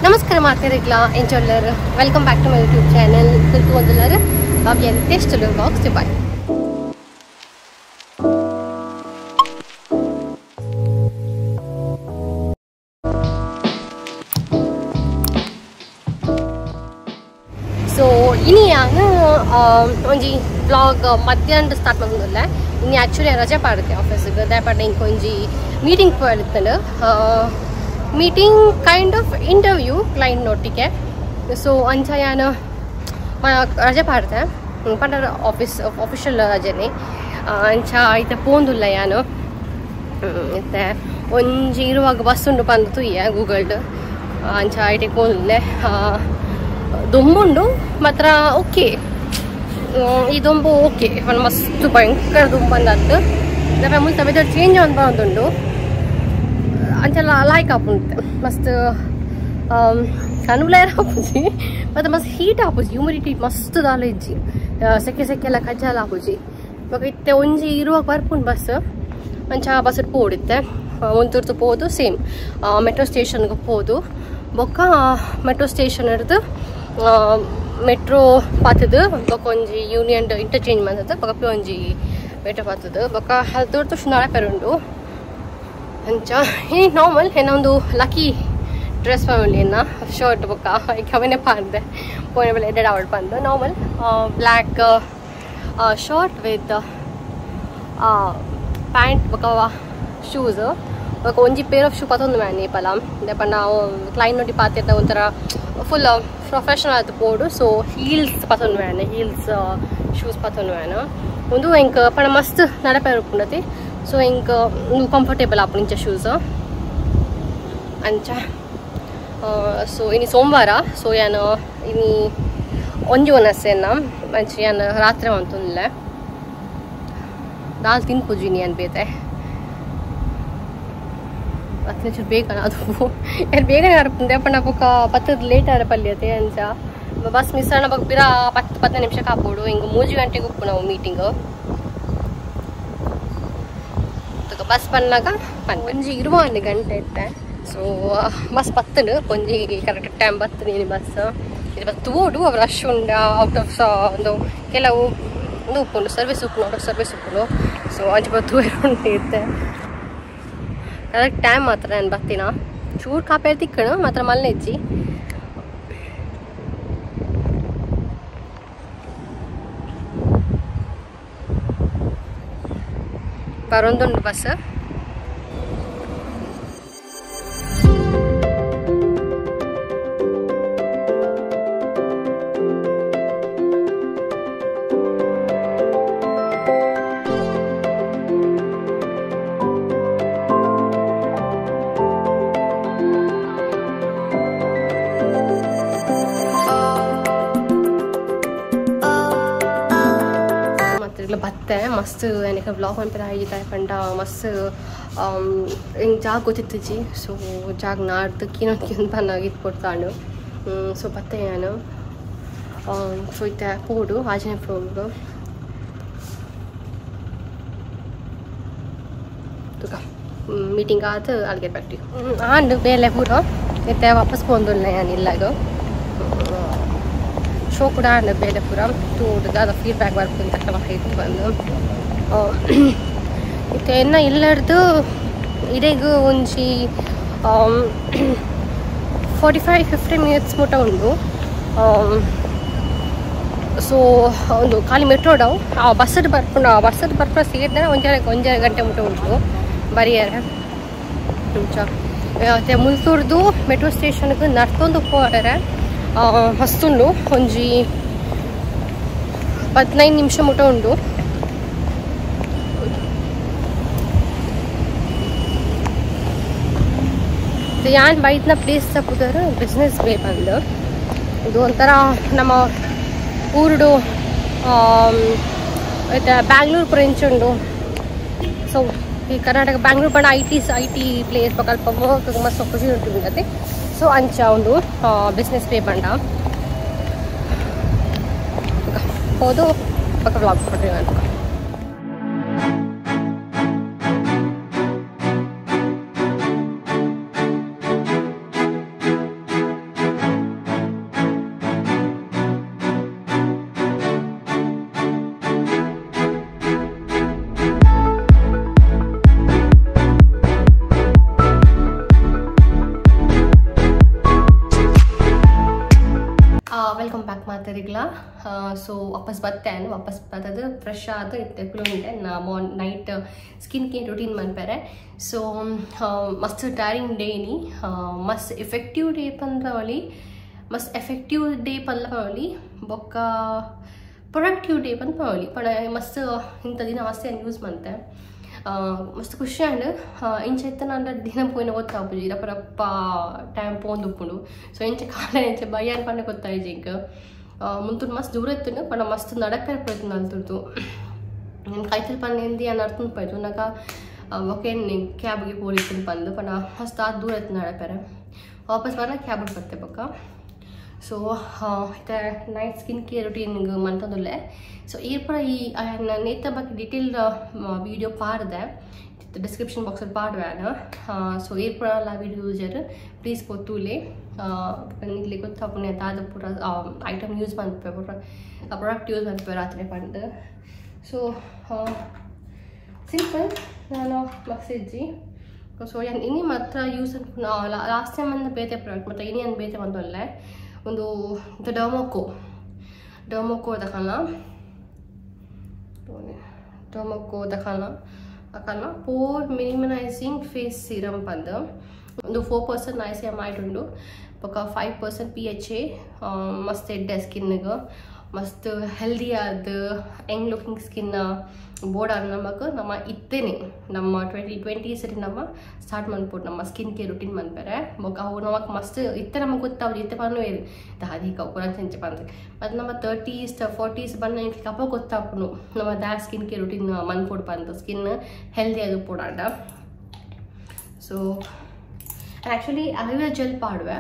ನಮಸ್ಕಾರ ಮಾತಾಡಿಗ್ಲಾ ಎಂಚೊಲ್ಲರ್ welcome back to my YouTube channel ತಿಳ್ಕೊಂಡುಲ್ಲರ್ Bhavya Ritesh Tulu vlogs Dubai. So ಇನಿ ಒಂಜಿ vlog ಮಧ್ಯಾಹ್ನ start ಮಾಡ್ಕೊಂಡಲ್ಲ. ಇನಿ ಆ್ಯಕ್ಚುಲಿ ರಜೆ ಪಾಡುತ್ತೆ ಆಫೀಸಿಗೆ ದಯಪಾಡ ಇಂಕ್ ಒಂಜಿ ಮೀಟಿಂಗ್ ಪೋಯಿತ್ತಂಡು meeting kind of interview client ನೋಟಿಗೆ. So ಅಂಚ ಯಾನು ರಜೆ ಪಾಡ್ದೆ ಪಂಡ ಆಫೀಸ್ ಆಫಿಷಿಯಲ್ ರಜೆನೆ ಅಂಚ ಇತ್ತೆ ಪೋಂದುಲ್ಲ ಯಾನು ಇತ್ತೆ ಒಂಜಿ ಇರುವಾಗ ಬಸ್ ಉಂಡು ಪಂದು ತುಯ್ಯ ಗೂಗಲ್ಡ್ ಅಂಚ ಐಟೆಗೆ ಪೋಂದುಲ್ಲೆ ದೊಂಬುಂಡು ಮಾತ್ರ ಓಕೆ ಈ ದೊಂಬು ಓಕೆ ಮಸ್ತ್ ಭಯಂಕರ ದುಂಬಂದತ್ತು ಮುಲ್ತ ವೆದರ್ ಚೇಂಜ್ ಆನ್ ಬಂದುಂಡು ಅಂಚೆಲ್ಲ ಲಾಯ್ಕ್ ಆಪುಂಡು ಮಸ್ತ್ ಕನುಲೇರ್ ಆಪುಜಿ ಮತ್ತು ಮಸ್ತ್ ಹೀಟ್ ಆಪುಜಿ ಹ್ಯೂಮಿಡಿಟಿ ಮಸ್ತ್ ದಾಲ ಇಜ್ಜಿ ಸೆಕೆ ಸೆಕೆ ಎಲ್ಲ ಕಜ್ಜಾಲ ಆಪುಜಿ ಇವಾಗ ಇತ್ತೆ ಒಂಜಿ ಇರುವಾಗ ಬರ್ಪುಂಡು ಬಸ್ ಅಂಚ ಬಸ್ ಪೋಡಿತ್ತೆ ಒಂತುರ್ತು ಪೋದು ಸೇಮ್ ಮೆಟ್ರೋ ಸ್ಟೇಷನ್ಗೆ ಪೋದು ಬೊಕ್ಕ ಮೆಟ್ರೋ ಸ್ಟೇಷನ್ ಹಿಡ್ದು ಮೆಟ್ರೋ ಪಾತದು ಬೊಕ್ಕ ಒಂಜಿ ಯೂನಿಯನ್ ಇಂಟರ್ಚೇಂಜ್ ಬಂದದ್ದು ಬೊಕ್ಕ ಒಂಜಿ ಮೆಟ್ರೋ ಪಾತದು ಬೊಕ್ಕ ಹಲ್ದೊರ್ತು ಶುನಾಳ ಪೆರುಂಡು ಅಂಚ ಈ ನಾರ್ಮಲ್ ಏನೊಂದು ಲಕ್ಕಿ ಡ್ರೆಸ್ ಎನ್ನ ಶರ್ಟ್ ಬೊಕ್ಕ ಅವನೇ ಪಾಡ್ದೆ ಪೋನೆ ಬೆಲೆ ಎಡೆಡ್ ಅವಳು ಬಂದು normal black shirt with pant ಬೊಕ್ಕ ಶೂಸ್ ಬೊಕ್ಕ ಒಂಜಿ ಪೇರ್ ಆಫ್ ಶೂ ಪತ್ತೊಂದು ಮ್ಯಾನ್ ಪಲ ಪಂಡ ಕ್ಲೈಂಟ್ ನೋಡಿ ಪಾತಿರ್ದ ಒಂಥರ ಫುಲ್ ಪ್ರೊಫೆಷನಲ್ ಆಯ್ತು ಪೋಡು. ಸೊ ಹೀಲ್ಸ್ ಪತ್ತೊಂದು ಮ್ಯಾನ್ ಹೀಲ್ಸ್ ಶೂಸ್ ಪತ್ತೊಂದು ಮ್ಯಾನ್ ಒಂದು ಎಂಕ್ ಪಂಡ ಮಸ್ತ್ ನಡಪೆ ಉಪ್ಪುಂಡತಿ. ಸೊ ಇಂಕ ಕಂಫರ್ಟೇಬಲ್ ಆಪುಂಡು ಶೂಸ್ ಅಂಚ. ಸೊ ಇನಿ ಸೋಮವಾರ ಸೊ ಯಾನು ಇನಿ ಒಂಜಿ ಒನಸೆನ್ನ ಅಂಚ ಯಾನು ರಾತ್ರಿ ಅಂತಂದಿಲ್ಲ ದಾಲ್ ತಿನ್ಪುಜಿ ಇನಿ ಅನ್ ಬೇತೆ ಹತ್ತು ಚೂರು ಬೇಗ ಅದು ಯಾರು ಬೇಗನೆ ಅರ್ಪುಂದೆ ಪಂಡ ಬೊಕ್ಕ ಪತ್ತದ ಲೇಟ್ ಆರ ಪಲ್ಯತೆ ಅಂಚ ಬಸ್ ಮಿಸ್ ಆಣ ಬೊಕ್ಕ ಬಿರ 10 15 ನಿಮಿಷಕ್ಕೆ ಹಾಕೋಡು ಹಿಂಗೆ 3 ಗಂಟೆಗೆ ಉಪ್ಪು ನಾವು ಮೀಟಿಂಗ್ ಬಸ್ ಬಂದಾಗ ಒಂಜಿ ಇರುವ ಒಂದು ಗಂಟೆ ಇತ್ತೆ. ಸೊ ಬಸ್ ಬತ್ತನು ಒಂಜಿ ಕರೆಕ್ಟ್ ಟೈಮ್ ಬತ್ತನೇನು ಬಸ್ ಇದು ಬಸ್ ತೋಡು ಅವು ರಶ್ ಉಂಡು ಔಟ್ ಆಫ್ ಒಂದು ಕೆಲವು ಒಂದು ಉಪ್ಪುಂಡು ಸರ್ವಿಸ್ ಉಪ್ಪುಂಡು ಔಟ್ ಆಫ್ ಸರ್ವಿಸ್ ಉಪ್ಪುಂಡು. ಸೊ ಅಂಚೆ ಬತ್ತು ಉಂಟು ಇತ್ತೆ ಕರೆಕ್ಟ್ ಟೈಮ್ ಮಾತ್ರ ನಾನು ಬತ್ತಿನ ಚೂರು ಕಾಪೆ ತಿಕ್ಕಣ ಮಾತ್ರ ಮಲ್ಲೆಜ್ಜಿ ಬರೊಂದುಂಡು ಬಸ್. ಬತ್ತೆ ಮಸ್ತ್ ಏನಕ್ಕೆ ವ್ಲಾಗ್ ಅನ್ಪಿರ ಆಗಿದೆ ಪಂಡ ಮಸ್ತ್ ಹಿಂಗೆ ಜಾಗ ಗೊತ್ತಿತ್ತಿಜಿ. ಸೊ ಜಾಗ ನಾಡ್ದು ಕೀನೊಂದು ಕೀನೊಂದು ಬಂದಾಗಿದ್ದು ಕೊಡ್ತಾಳು. ಸೊ ಬತ್ತೆ ನಾನು ಸೊ ಇತ್ತೆ ಪೋಡು ಆಜನೆ ಪೋಡು ತುಕ ಮೀಟಿಂಗ್ ಆದ ಅಲ್ಲಿಗೆ ಬ್ಯಾಕ್ ಆಂಡು ಬೇಲೆ ಪೂರ ಇತ್ತೆ ವಾಪಸ್ ಪೋಂದುಲ್ಲ ನಾನು ಇಲ್ಲಾಗ ಶೋ ಕೂಡ ಬೇಲೆ ಪೂರ ತೋಟದ ಅದು ಫೀಡ್ಬ್ಯಾಕ್ ಬರ್ಪುಂಡು ತಕ್ಕ ಇತ್ತು ಬಂದು ಇತ್ತೆ ಎನ್ನ ಇಲ್ಲಡ್ದು ಇಡೆಗ್ ಒಂಜಿ 45-50 ಮಿನಿಟ್ಸ್ ಮುಟ ಉಂಡು. ಸೊ ಒಂದು ಖಾಲಿ ಮೆಟ್ರೋ ಡವು ಆ ಬಸ್ಸಡ್ ಬರ್ಪುಂಡು ಆ ಬಸ್ಸಡ್ ಬರ್ಪುನ ಸೇರಿದ್ರೆ ಒಂಜರೆ ಗಂಟೆ ಮುಟ ಉಂಟು ಬರಿಯರೆ ಅಂಚ. ಮತ್ತು ಮುಲ್ತೂರ್ದು ಮೆಟ್ರೋ ಸ್ಟೇಷನ್ಗೆ ನಡ್ತೊಂದು ಪೋರೆ ಮಸ್ತುಂಡು ಒಂಜಿ 15 ನಿಮಿಷ ಮುಟ ಉಂಡು. ಯಾನ್ ಬೈತ್ನ ಪ್ಲೇಸ್ ತಪ್ಪುದಾರ ಬಿಸ್ನೆಸ್ ಬೇ ಬಂದು ಇದು ಒಂಥರ ನಮ್ಮ ಊರುಡು ಬ್ಯಾಂಗ್ಳೂರ್ ಬ್ರೆಂಚ್ ಉಂಡು. ಸೊ ಈ ಕರ್ನಾಟಕ ಬ್ಯಾಂಗ್ಳೂರ್ ಬಣ್ಣ I T place ಅಲ್ಪ ವರ್ಕ್ ಮಸ್ತ್ ಖುಷಿ ಉಂಟು. ಸೊ ಅಂಚ ಒಂದು ಬಿಸ್ನೆಸ್ ಪೇ ಬಂಡ ಹೋದು ಪಕ್ಕ ವ್ಲಾಗ್ ಕೊಡ್ರಿ ಅಂತ. ಮಾತೆರಿಗ್ಲ. ಸೊ ವಾಪಸ್ ಬತ್ತೇನು ವಾಪಸ್ ಬತ್ತದು ಫ್ರೆಶ್ ಆದ ಇತ್ತೆ ಕುಲುಂಡೆ ನಾ ನೈಟ್ ಸ್ಕಿನ್ ಕೇರ್ ರುಟೀನ್ ಮನ್ಪೆರೆ. ಸೊ ಮಸ್ತ್ ಟೈರಿಂಗ್ ಡೇ ನಿ, ಮಸ್ತ್ ಎಫೆಕ್ಟಿವ್ ಡೇ ಪಂದ್ರವಳಿ, ಮಸ್ತ್ ಎಫೆಕ್ಟಿವ್ ಡೇ ಪಂದ್ರವಳಿ ಬೊಕ್ಕ ಪ್ರೊಡಕ್ಟಿವ್ ಡೇ ಪಂದ್ ಪವಳಿ ಪಣ ಮಸ್ತ್ ಇಂಥ ದಿನ ಮಸ್ತ್ ಏನು ಯೂಸ್ ಮಂತೆ ಮಸ್ತ್ ಖುಷಿ ಆಂಡ್. ಇಂಚ ಇತ್ತ ದಿನ ಪೋಯಿನ ಗೊತ್ತಾಪುಜಿ ರಪ್ಪ ಟೈಮ್ ಪೋಂದುಪ್ಪುಂಡು. ಸೊ ಇಂಚ ಕಾಲ ಇಂಚ ಬಯ್ಯಾನ್ ಪಂಡ ಗೊತ್ತಾಯ್ಜಿ ಇಂಕ್ ಮುಂತುಂಡು ಮಸ್ತ್ ದೂರ ಇತ್ತುಂಡು ಪಂಡ ಮಸ್ತ್ ನಡಪೆ ಪೋಯ್ತು ಅಲ್ತುರ್ದು. నేను ಕೈತಲ್ ಪಂಡ ಅನ್ ಅರ್ಥ ಪೋಯ್ತು ನಾಕ ಓಕೆ ಕ್ಯಾಬ್ಗೆ ಪೋಲಿತ್ತು ಪಂದು ಪಂಡ ಮಸ್ತ್ ಆದ ದೂರ ಇತ್ತು ನಡಪೆರೆ ವಾಪಸ್ ಬರ ಕ್ಯಾಬ್ ಬರ್ತೆ ಪಕ್ಕ. ಸೊ ಇತ್ತೆ ನೈಟ್ ಸ್ಕಿನ್ ಕೇರ್ ರುಟೀನ್ ಮಂತಂದುಲ್ಲೆ. ಸೊ ಈರ್ಪುರ ಈ ನೇತ ಬಗ್ಗೆ ಡೀಟೇಲ್ ವೀಡಿಯೋ ಪಾಡ್ದೆ ಡಿಸ್ಕ್ರಿಪ್ಷನ್ ಬಾಕ್ಸಲ್ಲಿ ಪಾಡ್ವೇನು. ಸೊ ಈರ್ಪುರ ಎಲ್ಲ ವೀಡಿಯೋ ಯೂಸರ್ ಪ್ಲೀಸ್ ಪೊತ್ತೂಲೆ ಇಲ್ಲಿ ಗೊತ್ತಾಪುಣೆ ದಾದ ಪೂರ ಐಟಮ್ ಯೂಸ್ ಮನ್ಪೆ ಪೂರ ಪ್ರಾಡಕ್ಟ್ ಯೂಸ್ ಮನ್ಪೆ ರಾತ್ರಿ ಪಂಡ್. ಸೊ ಸಿಂಪಲ್ ನಾನು ಮಸ್ತ್. ಸೊ ಇನಿ ಮಾತ್ರ ಯೂಸ್ ಲಾಸ್ಟ್ ಟೈಮ್ ಅಂದ ಬೇತೆ ಪ್ರಾಡಕ್ಟ್ ಮತ್ತು ಇನಿ ಅನ್ ಬೇತೆ ಬಂದೊಲ್ಲೆ ಒಂದು ಡರ್ಮೋಕೋ ಡರ್ಮೋಕೋ ದಖಾನ ಡರ್ಮೋಕೋ ದಖಾನ ಅಕಲ್ನ ಪೋರ್ ಮಿನಿಮೈಸಿಂಗ್ ಫೇಸ್ ಸೀರಮ್ ಪಂದು ಒಂದು 4% ನೈಸಿಯಮೈಡ್ ಉಂಡು ಬೊಕ 5% PHA. ಮಸ್ತ್ ಎಡ್ಡೆ ಸ್ಕಿನ್ಗೆ ಮಸ್ತ್ ಹೆಲ್ದಿ ಆದ ಯಂಗ್ ಲುಕಿಂಗ್ ಸ್ಕಿನ್ ಬೋರ್ಡ್ ನಮಕ್ ನಮ್ಮ ಇತ್ತೇನೆ ನಮ್ಮ 2020 ಸರಿ ನಮ್ಮ ಸ್ಟಾರ್ಟ್ ಮನ್ಪೊಡು ನಮ್ಮ ಸ್ಕಿನ್ ಕೇರ್ ರುಟೀನ್ ಮನ್ಪೆರೆ. ಬೊಕ ಅವು ನಮಕ್ ಮಸ್ತ್ ಇತ್ತೆ ನಮಗೆ ಗೊತ್ತಾವು ಇತ್ತೆ ಪನ್ನುವೇರು ದಾದಿ ಕೌಪುರ ಸಂಚೆ ಪಂದ್ ಮತ್ತು ನಮ್ಮ 30s 40s ಬಣ್ಣ ಕಪ್ಪ ಗೊತ್ತಾಪುನು ನಮ್ಮ ದಾ ಸ್ಕಿನ್ ಕೇರ್ ರುಟೀನ್ ಮನ್ಪೊಡು ಪಂದ್ ಸ್ಕಿನ್ ಹೆಲ್ದಿ ಅದು ಪೋಡಾಂಡ. ಸೊ ಆ್ಯಕ್ಚುಲಿ ಅಲೋವೆರಾ ಜೆಲ್ ಪಾಡುವೆ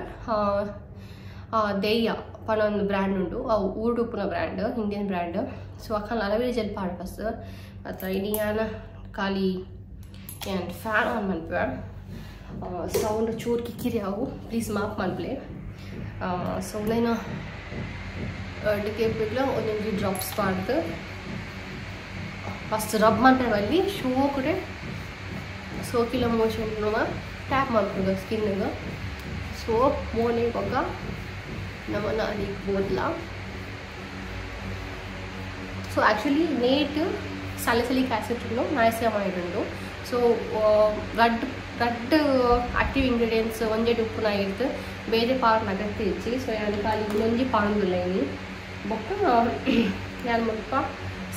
ದೇಯ್ಯ ಪಣ ಒಂದು ಬ್ರ್ಯಾಂಡ್ ಉಂಡು ಅವು ಊರುಡುಪ್ಪುನ ಬ್ರ್ಯಾಂಡ್ ಇಂಡಿಯನ್ ಬ್ರ್ಯಾಂಡ್. ಸೊ ಅಕ್ಕನ ಅಲೋವೆರಾ ಜೆಲ್ ಪಾಡು ಫಸ್ಟ್ ಮತ್ತು ಇನಿಯಾನ ಖಾಲಿ ಏನು ಫ್ಯಾನ್ ಆನ್ ಮನ್ಪುವೆ ಸೌಂಡ್ ಚೂರು ಕಿಕ್ಕಿರಿ ಅವು ಪ್ಲೀಸ್ ಮಾಫ್ ಮನ್ಪ್ಲೆ. ಸೊ ನಾನು ಡಿಕೇಪಿಗ್ಲ ಒಂದೊಂದು ಡ್ರಾಪ್ಸ್ ಪಾಡ್ದು ಫಸ್ಟ್ ರಬ್ ಮಾಡ್ತಾರೆ ಅಲ್ಲಿ ಶೋ ಕಡೆ ಸೋಕಿಲ ಮೋಷನ್ ಟ್ಯಾಪ್ ಮಾಡ್ಕೊಂಡು ಸ್ಕಿನ್ಗೆ. ಸೊ ಮೋನೆ ಇವಾಗ ನಮ್ಮನ್ನ ಅಲ್ಲಿಗೆ ಬೋದ್ಲ. ಸೊ ಆ್ಯಕ್ಚುಲಿ ನೇಟ್ ಸಾಲಿಸಿಲಿಕ್ ಆ್ಯಸಿಡ್ ಉಂಡು ನೈಸಿಯಮೈಡ್ ಉಂಡು. ಸೊ ರಡ್ ರಡ್ ಆಕ್ಟಿವ್ ಇಂಗ್ರೀಡಿಯೆಂಟ್ಸ್ ಒಂಜೆ ಉಪ್ಪುನ ಇತ್ತು ಬೇರೆ ಪಾರ್ನ ಅಗತ್ಯ ಇಜ್ಜಿ. ಸೊ ಯಾನ್ ಖಾಲಿ ಒಂಜಿ ಪಾಂದುಲ್ಲ ಇನಿ ಬೊಕ್ಕ ಯಾನ್ ಮುಲ್ಪ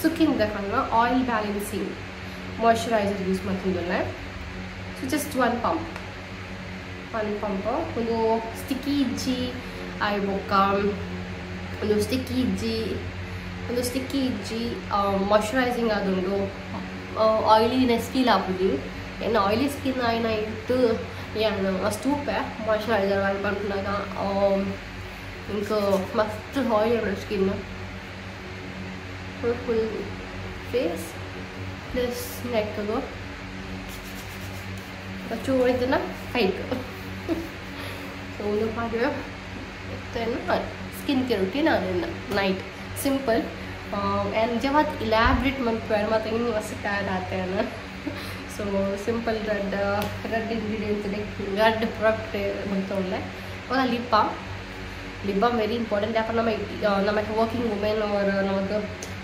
ಸುಕ್ಕಿಂದ ಕಣ್ಣ ಆಯಿಲ್ ಬ್ಯಾಲೆನ್ಸಿಂಗ್ ಮಾಯ್ಶ್ಚರೈಸರ್ ಯೂಸ್ ಮಾಡ್ತಿದ್ದುಲ್ಲ. ಸೊ ಜಸ್ಟ್ ಒನ್ ಪಂಪ್ ಒಂದು ಸ್ಟಿಕ್ಕಿ ಇಜ್ಜಿ ಆಯ್ ಬೊಕ್ಕ ಒಂದು ಸ್ಟಿಕ್ಕಿ ಇಜ್ಜಿ ಒಂದು ಸ್ಟಿಕ್ಕಿ ಇಜ್ಜಿ ಮಾಯ್ಶ್ಚರೈಸಿಂಗ್ ಆದುಂಡು ಆಯಿಲಿನೆಸ್ ಫೀಲ್ ಆಪುಜಿ. ಏನು ಆಯಿಲಿ ಸ್ಕಿನ್ ಆಯ್ನ ಇತ್ತು ಏನು ಮಸ್ತ್ ಉಪ್ಪೆ ಮಾಯ್ಶ್ಚರೈಸರ್ ಆಗಿ ಪನ್ಪುನಾಗ ಇಂಕ ಮಸ್ತ್ oil skin full face plus neck ಚೂರು ಕೈಕ್. ಸೊ ಒಂದು ಪಾಡುವೆ ಸ್ಕಿನ್ ಕೇರ್ ರುಟೀನ್ ಅದನ್ನು ನೈಟ್ ಸಿಂಪಲ್ ಆ್ಯಂಡ್ ನಿಜವಾದ ಇಲ್ಯಾಬ್ರೇಟ್ ಮನ್ಪುವೆ ಮತ್ತು ಇನ್ನು ಮಸ್ತ್ ಟಯರ್ಡ್ ಆತೇನೆ. So simple red red ingredients red product ಮಂತೊಳ್ಳೆ. ಒಂದು lip balm lip balm very important. ಯಾಕಂದ್ರೆ ನಮ್ಮ ನಮ್ಮ ವರ್ಕಿಂಗ್ ವುಮೆನ್ ಅವರ್ ನಮಗೆ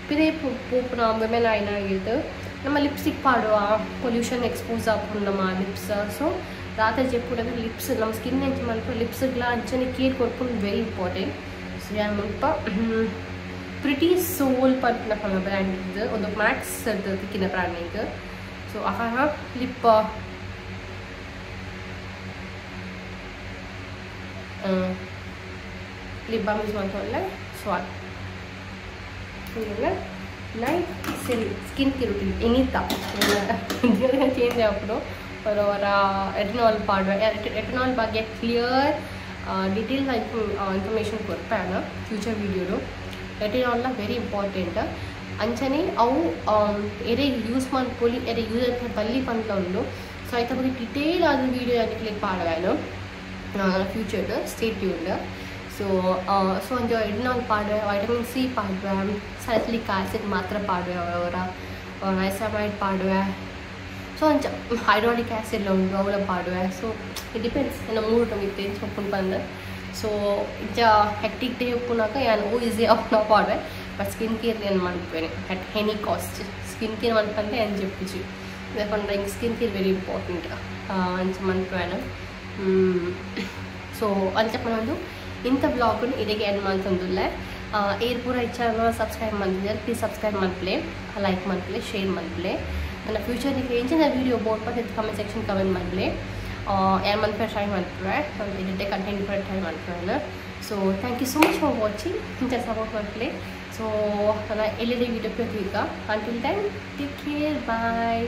ಪಿರೇ ಪೋಪುನ ವುಮೆನ್ ಆಯ್ನಾಗಿದ್ದು ನಮ್ಮ ಲಿಪ್ಸ್ಟಿಕ್ ಪಾಡುವ ಪೊಲ್ಯೂಷನ್ ಎಕ್ಸ್ಪೋಸ್ ಆಪುಂಡು ನಮ್ಮ ಲಿಪ್ಸ್. ಸೊ ರಾತ್ರಿ ಜೆಪ್ಪುಡಾಗ ಲಿಪ್ಸ್ ನಮ್ಮ ಸ್ಕಿನ್ ಎಂಚ ಮನ್ಪು ಲಿಪ್ಸ್ಗ್ಲ ಅಂಚನೆ ಕೇರ್ ಕೊರ್ಪುಂಡು ವೆರಿ ಇಂಪಾರ್ಟೆಂಟ್. ಸೊ ಯಾನ್ ಮುಲ್ಪ ಪ್ರಿಟಿ ಸೋಲ್ ಪನ್ಪಿನ ಬ್ರ್ಯಾಂಡ್ ಇದ್ದು ಒಂದು ಮ್ಯಾಕ್ಸ್ ತಿಕ್ಕಿನ ಬ್ರ್ಯಾಂಡ್ ಇಂಕ್. So ah lip lip balm use ಮಾಡ್ಕೊಳ್ಳೆ. So night skin care routine ಇನಿತ ಚೇಂಜ್ ಆಪುಂಡು ಅವರ ಎಟನಾಲ್ ಪಾಡುವೆ ಎಟನಾಲ್ ಬಗ್ಗೆ ಕ್ಲಿಯರ್ ಡೀಟೇಲ್ಸ್ ಇನ್ಫಾರ್ಮೇಷನ್ ಕೊರ್ಪೇನ ಫ್ಯೂಚರ್ ವೀಡಿಯೋಡು. ರೆಟಿನಾಲ್ನ ವೆರಿ ಇಂಪಾರ್ಟೆಂಟ್ ಅಂಚನೆ ಅವು ಎರೆ ಯೂಸ್ ಮನ್ಪೊಲಿ ಎರೆ ಯೂಸ್ ಬಲ್ಲಿ ಪಂತ ಉಂಡು. ಸೊ ಐತ ಬಗ್ಗೆ ಡಿಟೇಲ್ ಆದ ವೀಡಿಯೋ ಕ್ಲಿಕ್ ಪಾಡುವೆನು future stay tuned. So so ಒಂಜಿ ಎಡ್ನಾಲ್ ಪಾಡುವೆ ವೈಟಮಿನ್ ಸಿ ಪಾಡುವೆ ಸ್ಯಾಲಿಸಿಲಿಕ್ ಆಸಿಡ್ ಮಾತ್ರ ಪಾಡುವೆ ಅವರ ನೈಸಮೈಡ್ ಪಾಡುವೆ. ಸೊ ಅಂಚ ಹೈಡ್ರಾಲಿಕ್ ಆಸಿಡ್ ಉಂಡು ಅವಳ ಪಾಡುವೆ. ಸೊ it depends ನಮ್ಮ ಮೂರು ಮಿತ್ತೆ ಚೊಪ್ಪುಂಡು ಪಂದ್. ಸೊ ಇಂಚ ಹೆಕ್ಟಿಕ್ ಡೇ ಉಪ್ಪುನಾಗ ಯಾನ್ ಓ ಈಸಿ ಆಫ್ ಪಾಡ್ವೆ ಬಟ್ ಸ್ಕಿನ್ ಕೇರ್ ಏನು ಮನ್ಪುವೆನೆ at any cost skin care ಮನ್ಪಂದೆ ಯಾನ್ ಜೆಪ್ಪುಜಿ ಪಂಡ ಎಂಕ್ ಸ್ಕಿನ್ ಕೇರ್ ವೆರಿ ಇಂಪಾರ್ಟೆಂಟ್ ಅಂಚ ಮನ್ಪುವೆನು. ಸೊ ಅಂಚ ಪನೊಂದು ಇಂಥ ಬ್ಲಾಗ್ನು ಇಡೆಗೆ ಎಂಡ್ ಮಲ್ತೊಂದುಲ್ಲೆ. ಏರ್ ಪೂರ ಇಚ್ಛ ಸಬ್ಸ್ಕ್ರೈಬ್ ಮಲ್ತಿದ್ದಾರೆ ಪ್ಲೀಸ್ ಸಬ್ಸ್ಕ್ರೈಬ್ ಮನ್ಪುಲೆ, ಲೈಕ್ ಮನ್ಪುಲೆ, ಶೇರ್ ಮನ್ಪುಲೆ. ನನ್ನ ಫ್ಯೂಚರ್ ಎಂಚಿನ ವೀಡಿಯೋ ಬೋಡ್ ಪಂದ್ ಕಮೆಂಟ್ ಸೆಕ್ಷನ್ ಕಮೆಂಟ್ ಮನ್ಪುಲೆ. ಯಾನ್ ಮನ್ಪೆ ಟ್ರೈ ಮನ್ಪುವೆ, ಎಡ್ಡೆ ಕಂಟೆಂಟ್ ಪೂರ ಟ್ರೈ ಮನ್ಪುವೆ. So thank you so much for watching, ಇಂಚ ಸಪೋರ್ಟ್ ಮನ್ಪುಲೆ. ಸೊ ನನ್ನ ಎಲ್ಲೆಡೆ ವೀಡಿಯೋ ಪ್ರತೀಕ. Until then take care, bye.